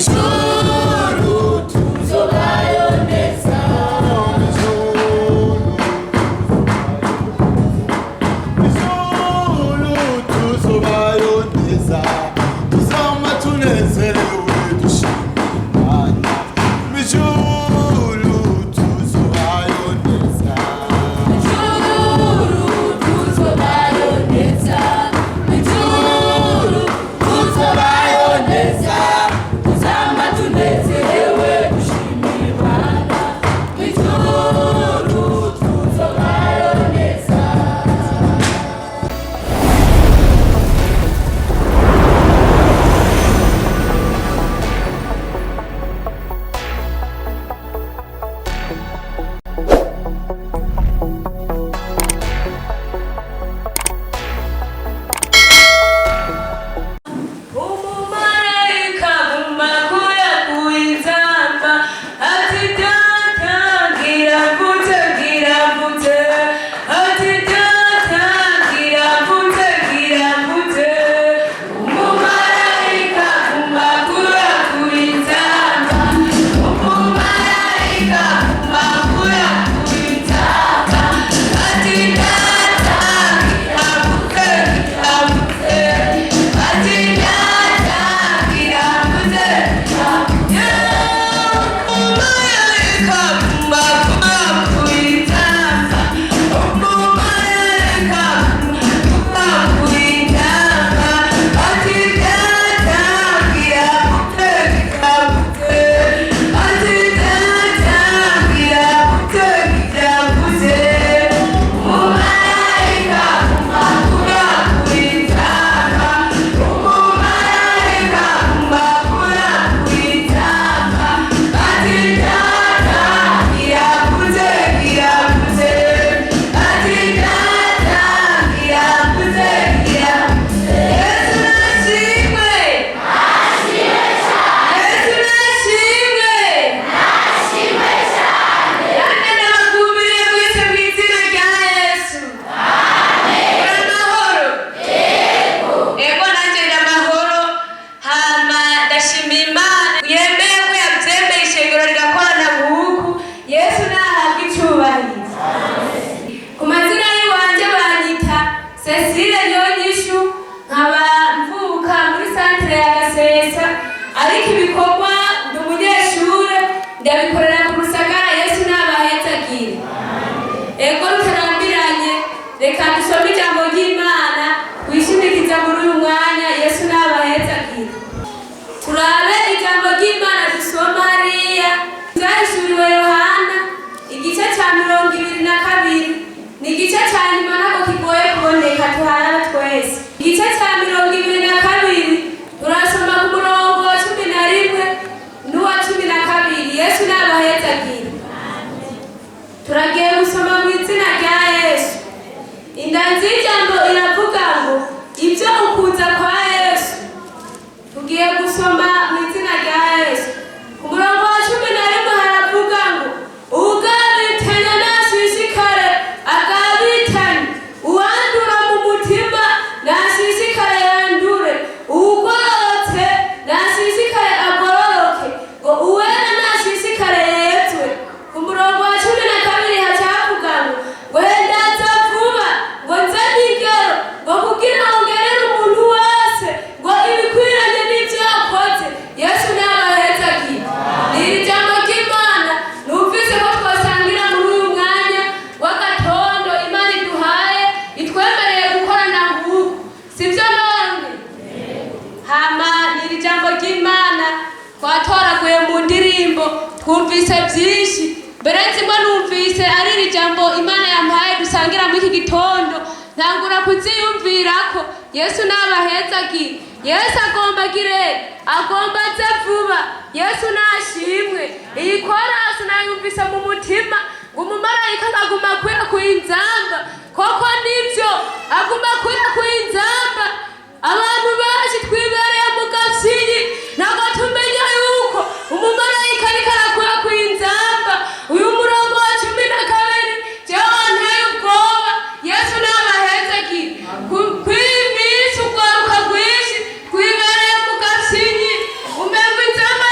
Mw'ijuru tuzobayo neza. Ijuru tuzobayo neza, tuzama tunezerewe dushima Imana. Ijuru tuzobayo neza. Mw'ijuru tuzobayo neza. Mw'ijuru tuzobayo neza. Tuzama tunezerewe dushima Imana. Mw'ijuru tuzobayo neza. Umumarayika mu makuya kuinzamba ati data ngiravutse ngiravutse, ati data ngiravutse ngiravutse. Umumarayika mu makuya kuinzamba, umumarayika mu makuya kuinzamba, ati data ngiravutse ngiravutse, ati data ngiravutse. Umumarayika mu makuya kuinzamba, umumarayika mu makuya kuinzamba, ati data ngiravutse ngiravutse, ati data ngiravutse ngiravutse. Umumarayika mu makuya kuinzamba, umumarayika mu makuya kuinzamba, ati data ngiravutse ngiravutse, ati data ngiravutse ngiravutse. Yesu nashimwe, Yesu nashimwe. Nanjye ndabakumiriye mwese mu izina rya Yesu. Muri amahoro? Yego, nanjye ndi amahoro. Hama ndashimira Imana yemeye ko yabyemeye ishengero rigakorana buku. Yesu nahabwe icubahiro. Ku mazina y'iwanje banyita Cecile Nyonyishu, nkaba mvuka muri santere ya Gasesa, ariko ibikorwa ndi umunyeshure ndabikorera ku Rusagara. Yesu nabahezagire. Ego, rutarambiranye, reka dusome ijambo ry'Imana wishimikiza muri uyu mwanya. Yesu nabahezagire. Turabe ijambo ry'Imana dusoma hariya Byahishuriwe Yohana, igice cya 22. Ni igice cya nyuma, ntabwo kigoye kuboneka, tuharaba twese. Igice cya 22, turasoma ku murongo wa 11 n'uwa 12. Yesu nabahezagire. Turagiye gusoma mu izina rya Yesu. Indanzi y'ijambo iravuga ngo ibyo ukuza kwa Yesu. Tugiye gusoma mu izina rya Yesu. Ku murongo wa 11 haravuga ngo ugabitanya nashishikare agabitanye, uwandura mu mutima nashishikare yandure, uwugororotse nashishikare agororoke, ngo uwera nashishikare yezwe. Ku murongo wa 12 hacavuga ngo hendaza vuba, ngo nze nigero, ngo kugira ngo ngerere umuntu wese ngo ibikwiranye n'ibyo yakoze. Yesu nabahezagire. Ni iri jambo ry'Imana numvise ko twasangira muri uyu mwanya w'agatondo Imana iduhaye, itwemereye gukorana nguku, sibyo none? Hama ni iri jambo ry'Imana twatoraguye mu ndirimbo, twumvise byinshi. Mbere nzimwe numvise ari iri jambo Imana yampaye dusangira muri iki gitondo, ntangura kuziyumvirako. Yesu nabahezagire. Yesu agomba agire, agomba aze vuba. Yesu nashimwe. Iyi korasi nayumvise mu mutima ngo umumarayika aguma akwirakwiye inzamba. Koko nibyo, aguma akwirakwiye inzamba. Abantu benshi twibereye mu gapyinyi, ntabwo tumenya yuko umumarayika ariko arakwirakwiye inzamba. Uyu murongo wa 12 jewe wanteye ubwoba. Yesu nabahezagire. Kw'iyi minsi urwaruka rwinshi twibereye mu gapyinyi, umengo inzamba.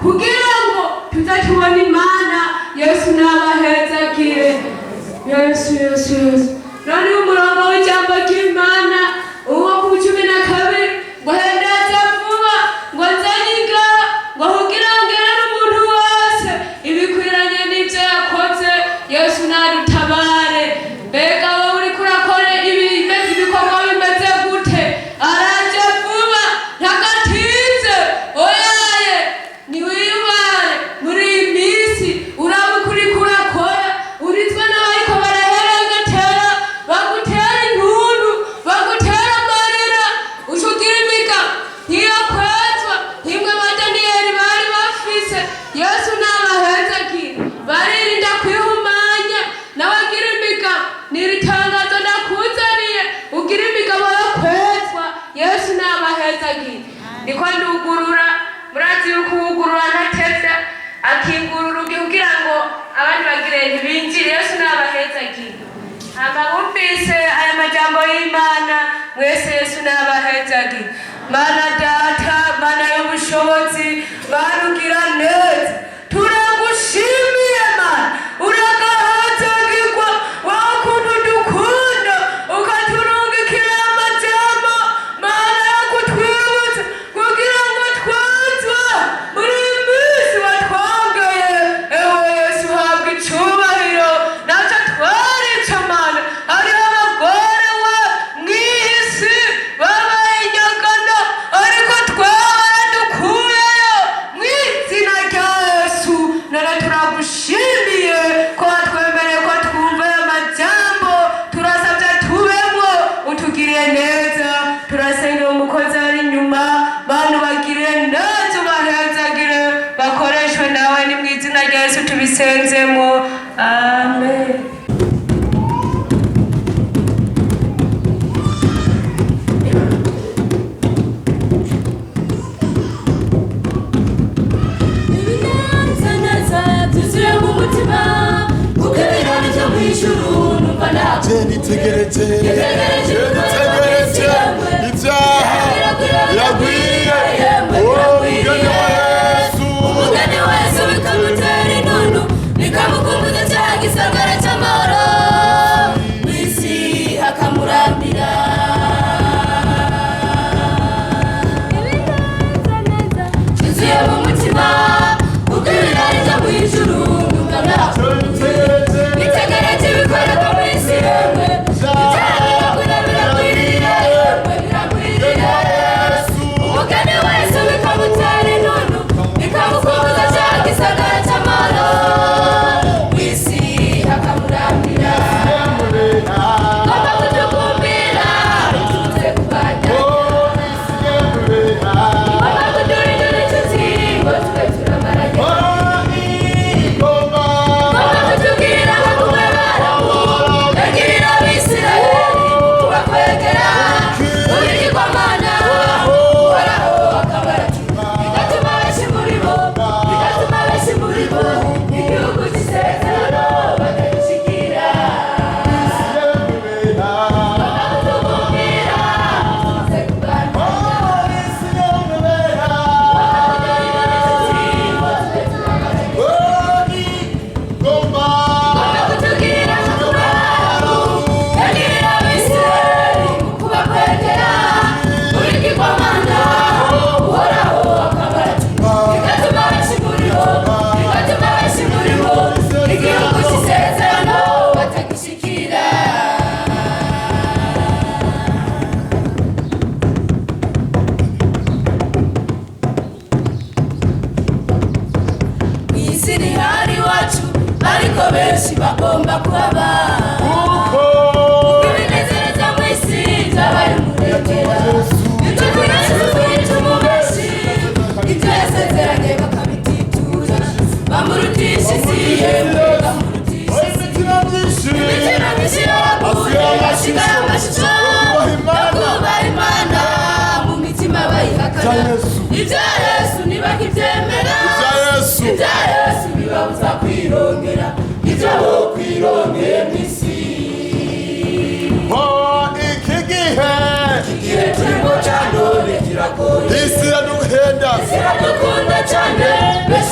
Kugira ngo tuze tubone Imana. Yesu n'abahezagire. Yesu, Yesu, Yesu. None umurongo w'ijambo ry'Imana uwo ku 12 ngo hendaza vuba, ngo nzanyiga, ngo kugira ngerere umuntu wese ibikwiranye n'ibyo yakoze. Yesu nadutabare. Mbega wowe uriko urakora ibikorwa bimeze gute? Araje vuba, ntagatinze. Oyaye, niwiyubare muri iyi minsi, uraba uko uriko urakora, uritswe n'abariko baraherengetera, bagutera intuntu, bagutera amarira, uca ugira imiga nk'iyo kwezwa, nk'imwe ba Daniyeli bari bafise. Yesu n'abahezagire. Baririnda kwihumanya, nawe agira imigabo. N'iri tangazo ndakuzaniye, ugira imigabo yo kwezwa. Yesu n'abahezagire. Niko ndugurura. Murazi yuko uwugurura ntatevya, akingura urugi kugira ngo abandi bagire ntibinjire. Yesu n'abahezagire. Hama bumvise aya majambo y'Imana mwese, Yesu n'abahezagire. Mana Data, Mana y'ubushobozi, Mana ugira neza, turagushimiye Mana, uragahezagirwa wowe ukuntu dukunda, ukaturungikira amajambo, Mana, yo kutwibutsa kugira ngo twezwe muri iyi minsi watwongeye. Ewe Yesu, uhabwa icubahiro. Nacyo twarico, Mana. Hariho abagore we mw'iyi si babaye inyagano, ariko twaradukuyeyo mw'izina rya Yesu. None turagushimiye ko watwemereye ko twumva aya majambo. Turasabye tubemwo, utugiriye neza. Turasengera umukozi ari inyuma, bantu bagirire neza, ubahezagire, bakoreshwe nawe. Ni mu izina rya Yesu tubisenzemo, amen. Ibinezaneza byuzuye mu mutima, kuko ibirori byo mu ijuru numva ntabwo Je nitegereje, Nitegereje je nitegereje, ibyaha biragwiriye. Oh, mugeni wa Yesu. Umugeni wese bikamutera intuntu, bikamukumbuza cya gisagara cy'amahoro mu isi, akamurambira. Byuzuye mu mutima, kuko ibirori byo mu ijuru numva ntabwo Je nitegereje, nitegereje ibikorerwa mu isi, yemwe, ibyaha biragwira, biragwirira, yemwe, biragwirira. Umugeni wese bikamutera intuntu, bikamukumbuza cya gisagara cy'amahoro mu isi, akamurambira. Ngomba kutukumbira tuze kubana. Oh, isi yemurera. Ngomba kuturindira inshuti ngo tube turamaranye. Oh, igoma. Ngomba kutubwira nka kumwe baramu yagirira Abisirayeli mu kubakwegera mu bigirwamana, Uhoraho akabaracura, bigatuma benshi muri bo, bigatuma benshi muri bo igihugu cy'isezerano batagishikira. Isi yemurera. Ngomba kutukumbira tuze kubana. Oh, isi yemurera. Oh, igoma. Ngomba kutubwira nka kumwe baramu yagirira Abisirayeli mu kubakwegera mu bigirwamana, Uhoraho akabaracura, bigatuma benshi muri bo, bigatuma benshi muri bo igihugu cy'isezerano batagishikira. Mu isi ntihari iwacu, ariko benshi bagomba kuhaba. Kuko Ibinezereza mu isi byabaye umurengera, ibyo yesu umubeshi, ibyo yasezeranye bakabititura, bamurutisha isi, yemwe, bamurutisha isi. Imitima myinshi Imitima myinshi yaraguye, hasigaye amashusho yo kubaha Imana mu mitima bayihakana. Ibya Yesu ntibakibyemera. Ibya Yesu. Ibya Yesu bibabuza kwirongera ibyo bo kwirongeye mu isi. Oh, iki gihe Igihe turimo cya none kiragoye. Isi iraduhenda. Iradukunda cyane.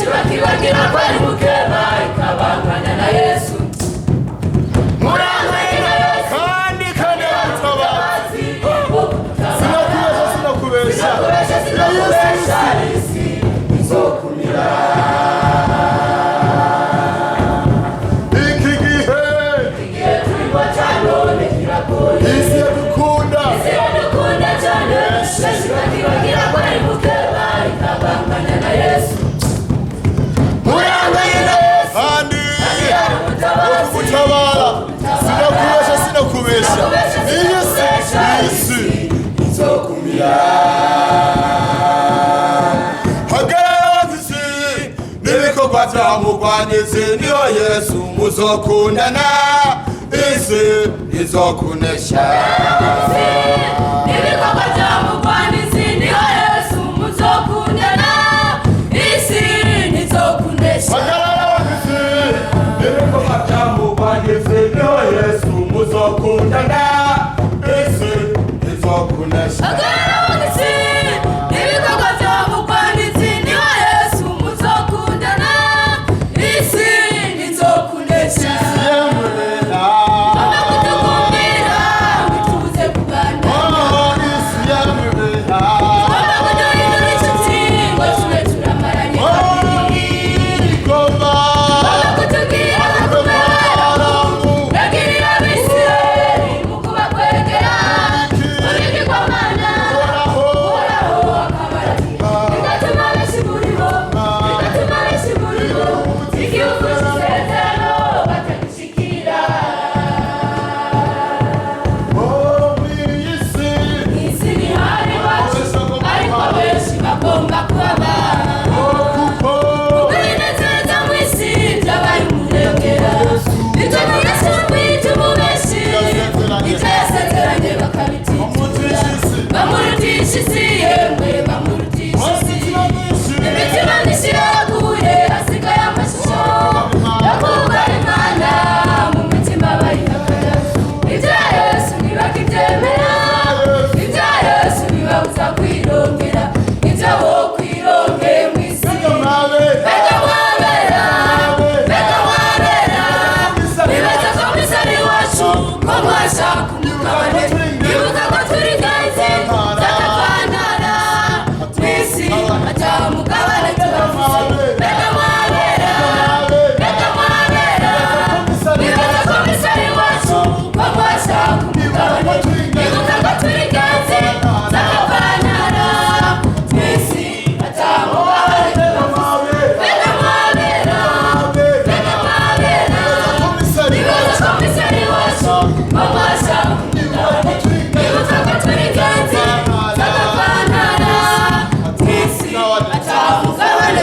Benshi bakibagira ko ari mukeba ikabanganya na Yesu. Muranganye na Yesu. Kandi kandi mutabazi. Sinakubesha, Sinakubesha, sinakubesha. sinakubesha, isi izokumira. Iki gihe Igihe turimo cya none kiragoye. isi yadukunda. Isi iradukunda cyane. Benshi bakibagira ko ari mukeba ikabanganya na Yesu. Muranganye na Yesu. Kandi Yari umutabazi. gutabara. Sinakubesha, sinakubesha. Iyi si, iyi si izokumira. Hagarara n'ibikorwa bya mugwanizi niyo Yesu muzokundana, isi izokunesha. Ibikorwa bya mugwanizi niho Yesu muzokundana, isi ntizokunesha. Hagarara isi n'ibikorwa bya mugwanizi niyo Yesu muzokundana, isi izokunesha. Hagarara isi n'ibikorwa bya mugwanizi niho Yesu muzokundana, isi ntizokunesha. Yemurera. Mama kutukumbira ngo itubuze kugana. Oh, isi yemurera. Mama kuduhindura inshuti ngo tube turamaranye Oh, kabiri. igoma. Mama kutubwira kubera Nagirira Abisirayeli mu kubakwegera mu bigirwamana, Uhoraho akabaragira. Bigatuma benshi muri bo, bigatuma benshi muri bo, igihugu cy'isezerano batagishikira. Oh, iyi si. Isi ntihari iwacu, ariko benshi bagomba kuhaba. Kuko Kwinezeza mu isi byabaye umurengera. Bituma Yesu amwita umubeshi, ibyo yasezeranye bakabititura. Bamurutisha isi, yemwe bamurutisha isi. Imitima myinshi yaraguye, hasigaye amashusho yo kubaha Imana, mu mitima bayihakana. Ibya Yesu ntibakibyemera, ibya Yesu ntibabuza kwirongera, ibyo bo kwirongeye mu isi. Mbega mwabera, mbega mwabera, nibaza ko mwisari iwacu, ko mwashaka umugabane. Ibuka ko turi ganze, z'akavantara, mu isi ata mugabane tubafise. Mbega mwabera, mbega mwabera, nibaza ko mwisari iwacu, ko mwashaka umugabane. Ibuka ko turi ganze, z'akavantara, mu isi ata mugabane tubafise. Mbega mwabera, mbega mwabera, nibaza ko mwisari iwacu, ko mwashaka umugabane. Ibuka ko turi ganze, z'akavantara, mu isi ata mugabane.